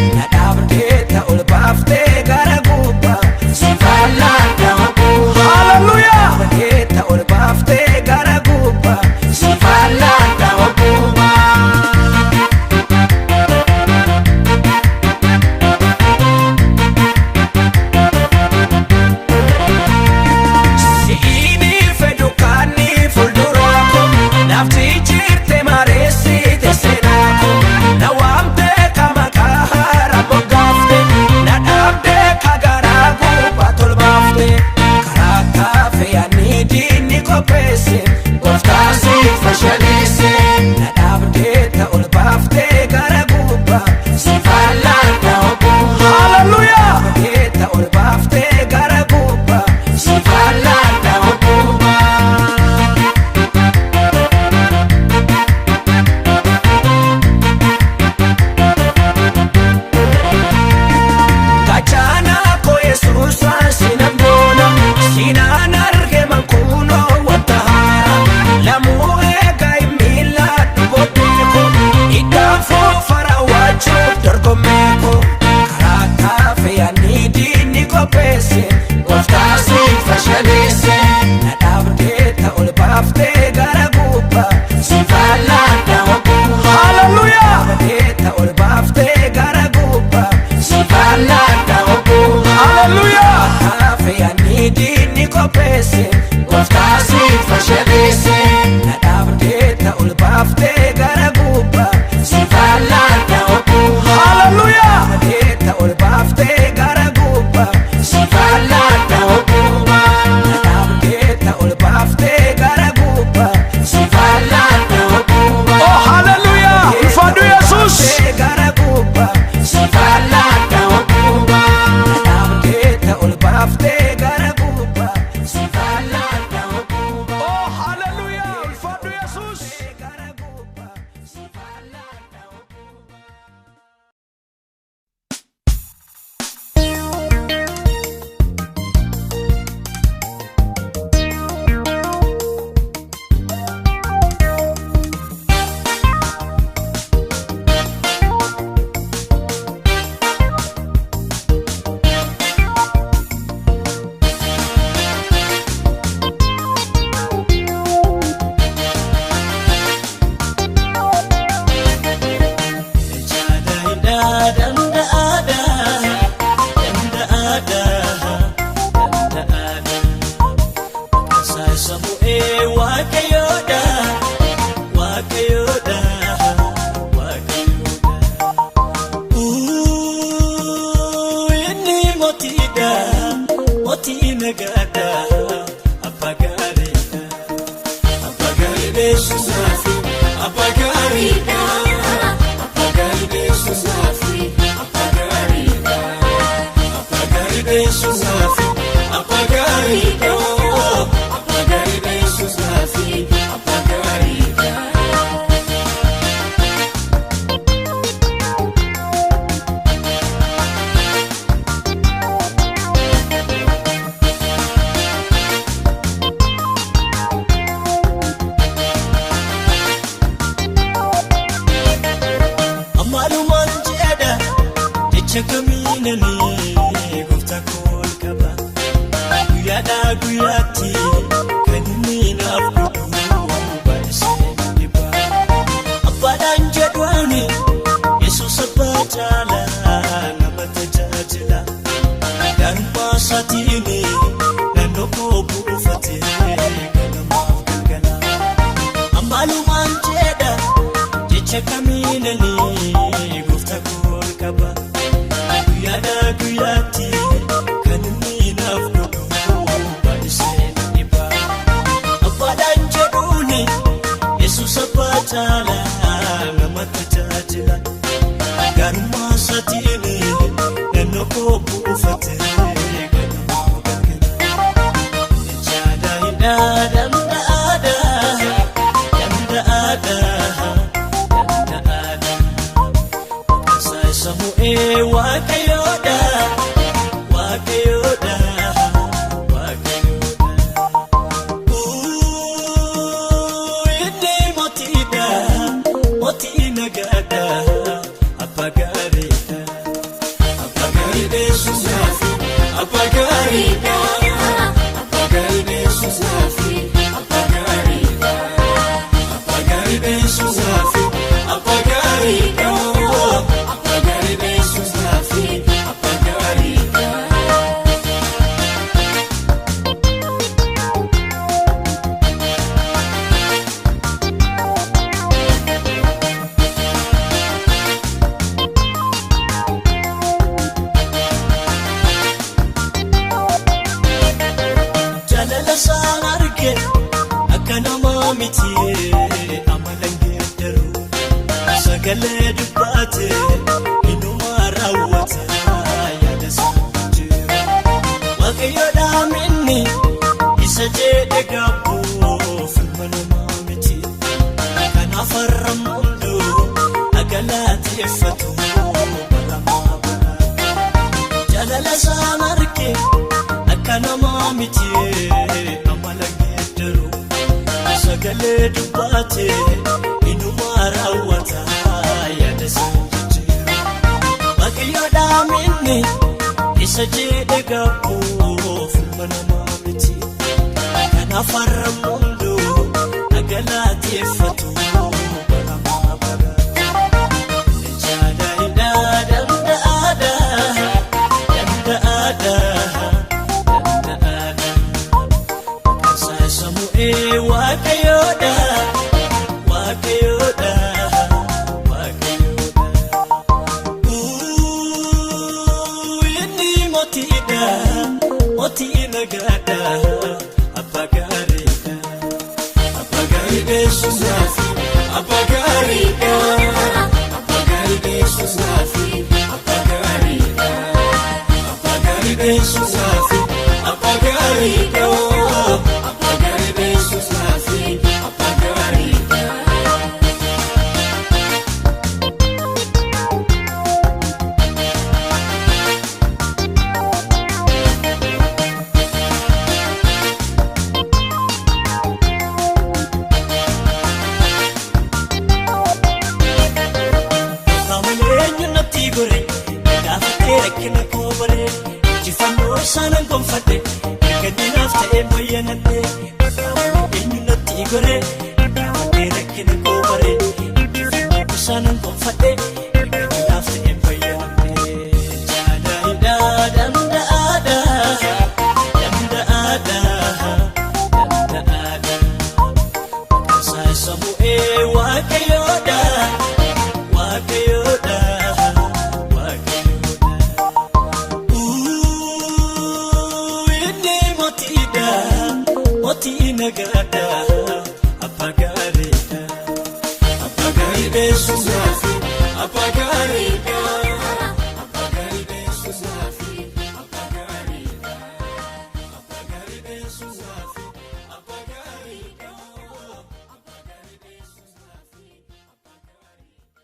Sifaalaadha obbuma. Hallelujah. Hafe diinni qopheesse gooftaa siif fashaleesse. Na dhaabdee ta ol baaftee gara gubbaa. Sifaalaadha obbuma. Hallelujah. Ta ol baaftee gara gubbaa. Sifaalaadha obbuma. Na dhaabdee ta ol baaftee gara gubbaa. Sifaalaadha obbuma. Oh, hallelujah. Ulfaadhu Yesuus. Gara gubbaa. Sifaalaadha obbuma. Na dhaabdee ta ol baaftee gara gubbaa. Sifaalaadha obbuma. Oh, hallelujah. Ulfaadhu Yesuus. Gara gubbaa. Sifaalaadha obbuma. Amaalumaan jedha jecha kamiinanii gooftaa koo ol qaba. Guyyaadhaa guyyaatti kan inni naaf godhu baay'isee dhiba. Abbaadhaan jedhuuni Yesuus abbaa caalaa nama tajaajila. Gaarummaa isaatiin naannoo koo buufatee ganamaaf galgala. Amaalumaan jedha jecha kamiinanii gooftaa koo ol qaba. Guyyaadhaa guyyaatti kan inni naaf godhu baay'isee na dhiba. Abbaadhaan jedhuuni Yesuus abbaa caalaa nama tajaajila. Gaarummaa isaatiin naannoo koo buufatee ganamaaf galgala. Jaalala isaan arge akka namaa miti amala hin geeddaru. Sagalee dubbaate inuma raawwata yaada isaan jiru. Waaqayyo dhaaminni isa jedhe gaabbuuf ilma namaa miti. Kanaaf har'a hunduu agalateeffatu baramaa bara. Jaalala isaan arge akka namaa miti amala geeddaru. Sagalee dubbaate inuma raawwata yaada isaan jijjiiru. Waaqayyo dhaaminni isa jedhe gaabbuuf ilma namaa miti. Kanaaf har'a hunduu agalateeffatu baramaa bara. Jaada hidhaa danda'aadha. Mootii nagaadha, abbaa gaariidha. Abbaa gaariidha Yesuus naafi, abbaa gaariidha. Abbaa gaariidha Yesuus naafi, abbaa gaariidha. Abbaa gaariidha Yesuus naafi, abbaa gaariidha. Abbaa gaariidha Yesuus naafi, abbaa gaariidha. Qaamolee eenyu natti gore gaafatee rakkina koo bare injifannoo isaanan gonfadhe erga ta'ee bayyanadhe. Eenyu natti gore gaafatee rakkina koo bare injifannoo isaanan gonfadhe erga ta'ee bayyanadhe. Jaalladha danda'aadha danda'aadha danda'aadha maqaan bu'ee waaqayyoodha. Waaqayyoodha, waaqayyoodha. Inni mootiidha, mootii nagaadha, abbaa gaariidha. Abbaa gaariidha Yesuus naafi, abbaa gaariidha. Abbaa gaariidha Yesuus naafi, abbaa gaariidha. Abbaa gaariidha Yesuus naafi, abbaa gaariidha. Abbaa gaariidha Yesuus naafi, abbaa gaariidha.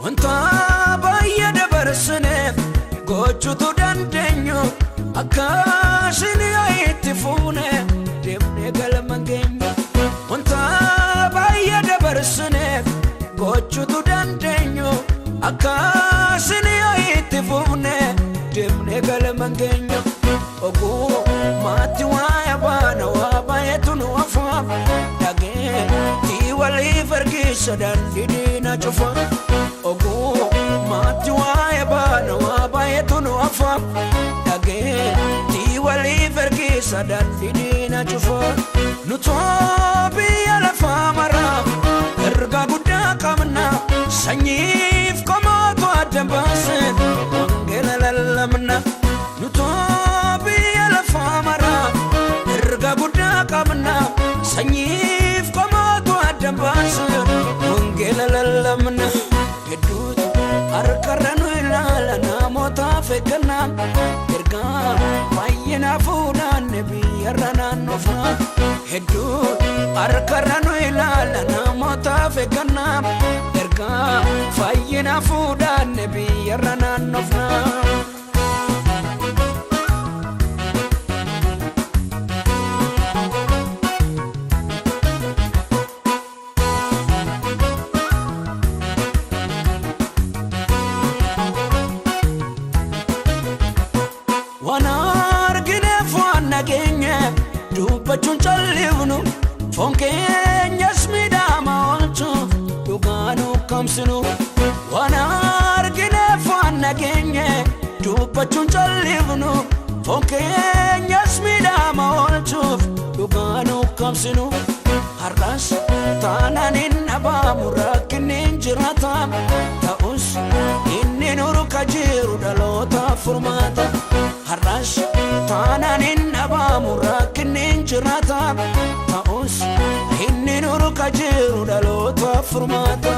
Wanta baay'ee dabarsine gochuutu dandeenyu akkaasin itti fuune deemnee galma geenyu. Wanta baay'ee dabarsine gochuutu dandeenyu akkaasin itti fuune deemnee galma geenyu. Oguu maatti waaya baana waa baay'eetu nu hafa dhagee tii waliif ergisa daandii diina cufa. Oguu maatti waa'ee baana waa baay'eetu nu hafa dhagee tii waliif ergisa daandii diina cufa. Nutoo biyya lafaa maraa ergaa guddaa qabna sanyiif qomoota adda baase wangeela lallabna. Nutoo biyya lafaa maraa ergaa guddaa qabna sanyiif qomoota adda baase wangeela lallabna. Hedduutu harkarra nu ilaala namootaaf eeggannaa ergaa baay'inaa fuudhaan biyyarra naannofna. Hedduutu harkarra nu ilaala namootaaf eeggannaa ergaa fayyinaa fuudhaan biyyarra naannofna. Waan argineef waan nageenye dubbachuun callifnu foon keenyas miidhama oolchuuf dhugaa nu kamsinu. Waan argineef waan nageenye dubbachuun callifnu foon keenyas miidhama oolchuuf dhugaa nu kamsinu. Har'as taanaan hin dhabaamu rakkinni hin jiraata ta'us inni nurka jiru dhaloota furmaata. Har'as taanaan hin dhabaamu rakkinni hin jiraata ta'us inni nurka jiru dhaloota furmaata.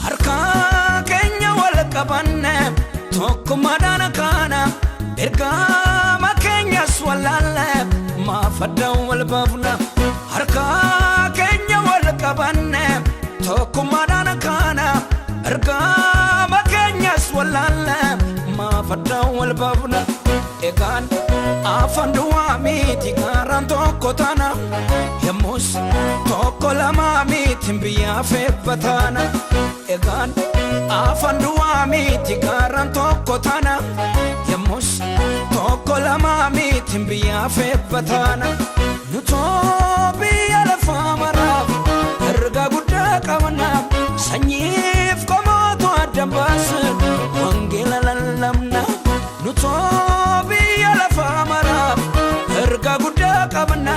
Harka keenya wal qabanne tokkummaadhaan kaana ergama keenyas wallaalle maaf addaan wal baafna. Harka keenya wal qabanne tokko. Ergama keenyas wallaalle maaf addaan wal baafna. Egaan afaan duwwaa miti gaaraan tokko taana. Yommus tokko lama miti biyyaaf eebba taana. Egaan afaan duwwaa miti gaaraan tokko taana. Yommus tokko lama miti biyyaaf eebba taana. Nutoo biyya lafaa maraaf ergaa guddaa qabna. Sanyiif qomootu adda baasan wangeela lallabna. Nutoo biyya lafaa maraaf ergaa guddaa qabna.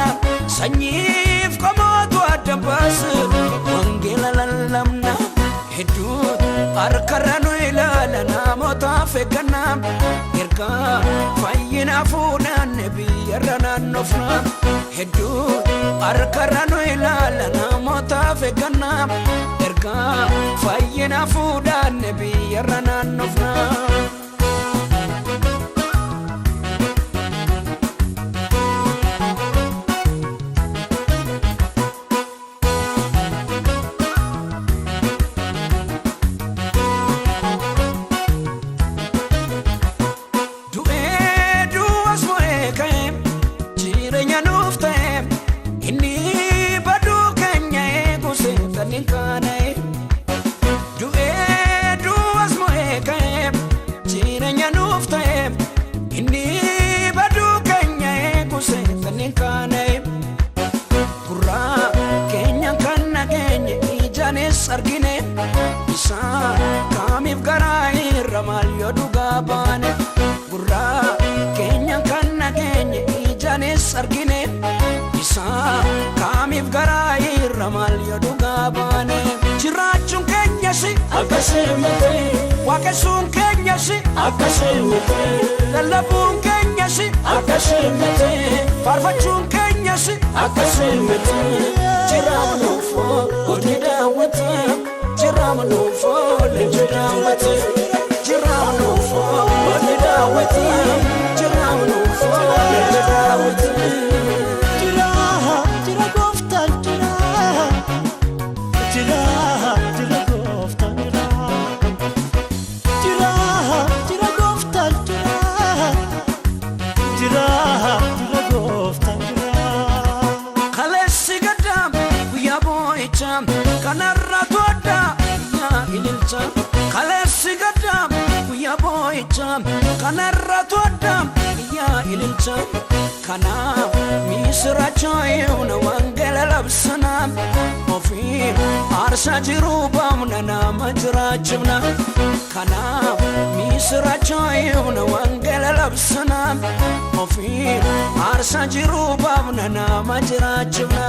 Sanyiif qomootu adda baasan wangeela lallabna. Hedduu harkarra nu ilaala namootaaf eegganna. Ergaa fayyina fuudhanne biyyarra naannofna. Hedduu harkarra nu ilaala namootaaf eegganna. Ergaa fayyina fuudhanne biyyarra naannofna. Du'ee du'as mo'ee ka'ee jireenya nuuf ta'e inni baduu keenya eegu seexanni kaana'e. Du'ee du'as mo'ee ka'ee jireenya nuuf ta'e inni baduu keenya eegu seexanni kaana'e. Gurraa keenya kan nageenye ijaanis argine isaa kaamiif garaa irra maal yoo dhugaa baane. Gurraa keenya kan nageenye ijaanis argine isaa kaamiif garaa irra maal yoo dhugaa baane. Jiraachuun keenyas Akkasii miti. Waaqessuun keenyas Akkasii miti. Lallabuun keenyas Akkasii miti. Faarfachuun keenyas Akkasii miti. Jiraama nuufoo hojii daawwata. Jiraama nuufoo leenji daawwata. Jiraama nuufoo hojii daawwata. Jiraama nuufoo leenji daawwata. Jira, jira gooftaan jira. Jira, jira gooftaan jira. Jira, jira gooftaan jira. Jira, jira gooftaan jira. Kaleessi gaddaa guyyaa boo'ichaa kanarra tooddaa guyyaa ililchaa. Kaleessi gaddaa guyyaa boo'ichaa kanarra tooddaa guyyaa ililchaa. Kanaaf misirachoo yoona wangeela labsanaa ofii aarsaa jiruu baafna nama jiraachifna. Kanaaf misirachoo yoona wangeela labsanaa ofii aarsaa jiruu baafna nama jiraachifna.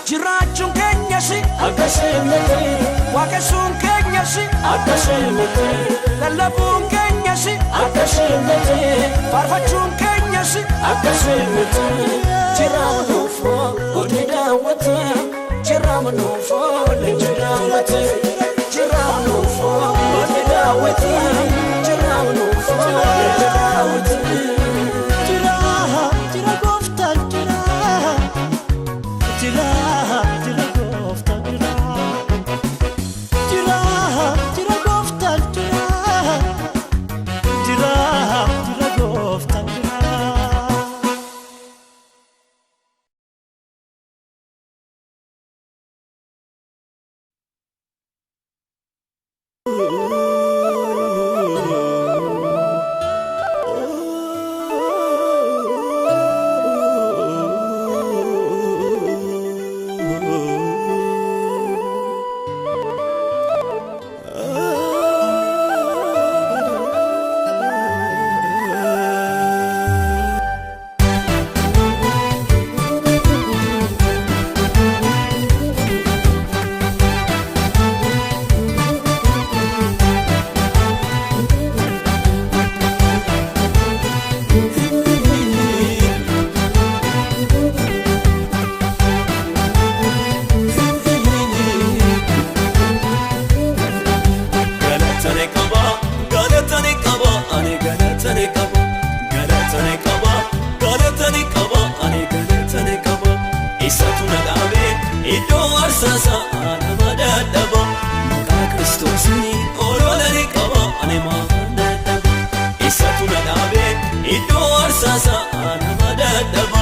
Jiraachuun keenyas Akkasii miti. Waaqessuun keenyas Akkasii miti. Lallabuun keenyas Akkasii miti. Faarfachuun keenyas Akkasii miti. Jiraama nuufoo hojii daawwata. Jiraama nuufoo leenji daawwata. Jiraama nuufoo hojii daawwata. Jiraama nuufoo leenji daawwata. Jira, jira gooftaan jira. Jira, jira gooftaan jira. Jira, jira gooftaan jira. Jira, jira gooftaan jira. Isatu na dhaabee iddoo aarsaa nama dadhaba. Maqaa Kiristoosiin olola ni qaba ani maafan dadhaba. Isatu na dhaabee iddoo aarsaa nama dadhaba.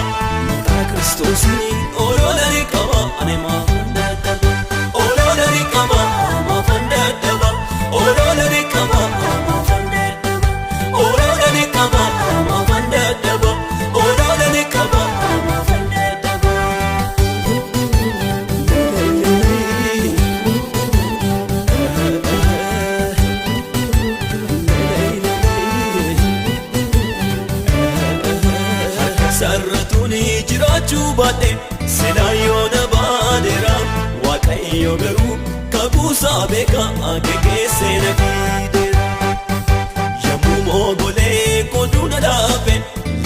Maqaa Kiristoosiin olola ni qaba ani maafan dadhaba. Olola ni qaba maafan dadhaba. Olola ni qaba maafan dadhaba. Olola ni qaba maafan dadhaba. Olola ni qaba maafan dadhaba. Sarratuuni jiraachuu baadhe silaa yoo na baadeera. Waaqayyo garuu kakuusaa beeka geggeessee na fideera. Yommuu moogolee kootu na dhaabe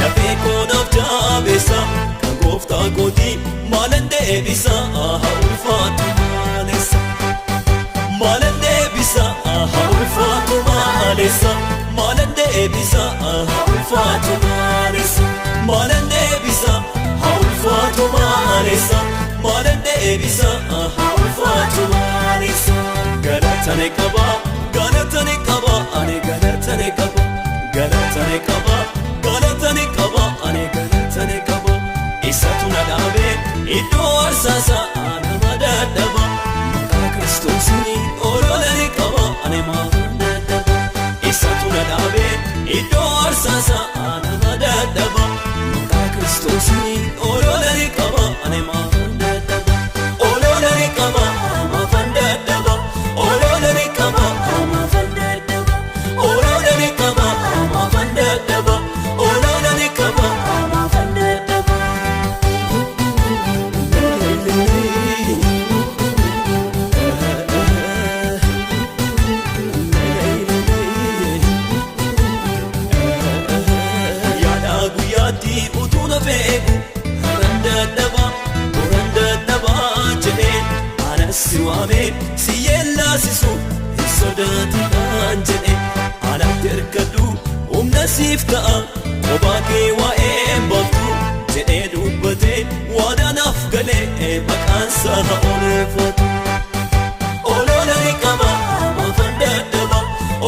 lafee koo naaf jabeessa. Kan gooftaa kootii maalan deebisa haa ulfaatu maalessa. Maalan deebisa haa ulfaatu maalessa. Maalan deebisa haa ulfaatu maalessa. Maalan deebisa haa ulfaatu maalessa. Maalan deebisa haa ulfaatu maalessa. Galata ni qaba, galata ni qaba, ani galata ni qaba. Galata ni qaba, galata ni qaba, ani galata ni qaba. Isatu na dhaabee iddoo aarsaa nama dadhaba. Maqaa Kiristoosiin olola ni qaba ani maafan dadhaba. Isatu na dhaabee iddoo aarsaa nama dadhaba. Maqaa Kiristoosiin olola ni qaba ani maafan dadhaba. Olola ni qaba maafan dadhaba. Olola ni qaba maafan dadhaba. Olola ni qaba maafan dadhaba. Olola ni qaba maafan dadhaba. Yaada guyyaatti utuu na feegu haran dadhaba horan dadhaba jedhee anas si waamee si yeellaasisu hin sodaatinaan jedhe. Anatti hirkadhu humna siif ta'a kophaa kee waa'ee baaftu jedhee dubbatee waadaa naaf galee maqaan isaa haa oolfatu. Olola ni qaba maafan dadhaba.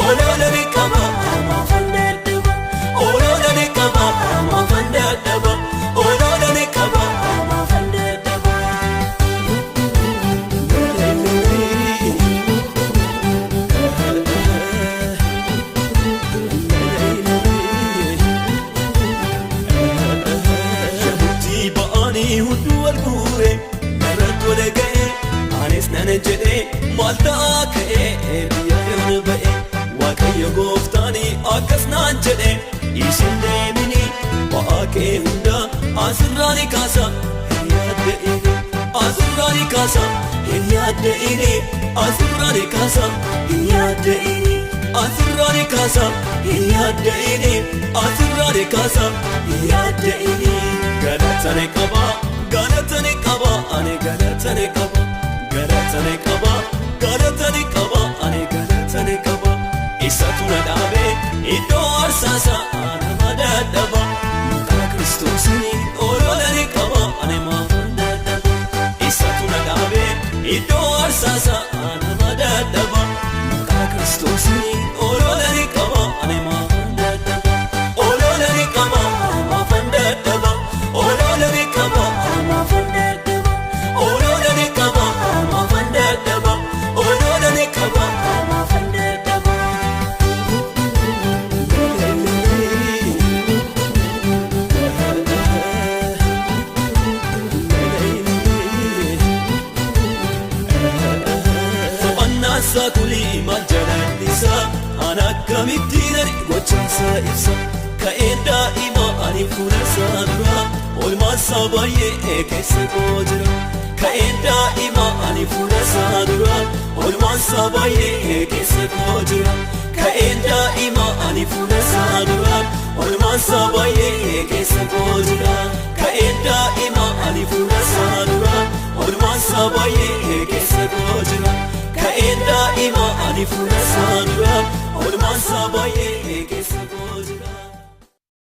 Olola ni qaba maafan dadhaba. Olola ni qaba maafan dadhaba. Olola ni qaba maafan dadhaba. Yamutti ba'anii hunduu wal guure narratti wal ga'e anis nan jedhee maal ta'aa ka'ee biyya yoon ba'e. Waaqayyo gooftaani akkas naan jedhe isin deemini ba'aa kee hunda asirraa ni kaasa hin yaadda'ini. Asirraa ni kaasa hin yaadda'ini. Asirraa ni kaasa hin yaadda'ini. Asirraa ni kaasa hin yaadda'ini. Asirraa ni kaasa hin yaadda'ini. Galata ni qaba, galata ni qaba, ani galata ni qaba. Galata ni qaba, galata ni qaba, ani galata ni qaba. Isatu na dhaabee iddoo aarsaa nama dadhaba. Maqaa Kiristoosiin olola ni qaba ani maafan dadhaba. Isatu na dhaabee iddoo aarsaa nama dadhaba. Maqaa Kiristoosiin olola ni qaba ani maafan dadhaba. Olola ni qaba maafan dadhaba. Olola ni qaba maafan dadhaba. Olola ni qaba maafan dadhaba. Olola ni qaba maafan dadhaba. To'annaa isaa kulii maal jalallisa ana akkamittiin ani gochaasaa ibsa. Ka'een daa'ima ani fuula isaa dura oolmaan isaa baay'ee keessa koo jira. Ka'een daa'ima ani fuula isaa dura oolmaan isaa baay'ee keessa koo jira. Ka'een daa'ima ani fuula isaa dura oolmaan isaa baay'ee keessa koo jira. Ka'een daa'ima ani fuula isaa dura oolmaan isaa baay'ee keessa koo jira. Ka'een daa'ima ani fuula isaa dura oolmaan isaa baay'ee keessa.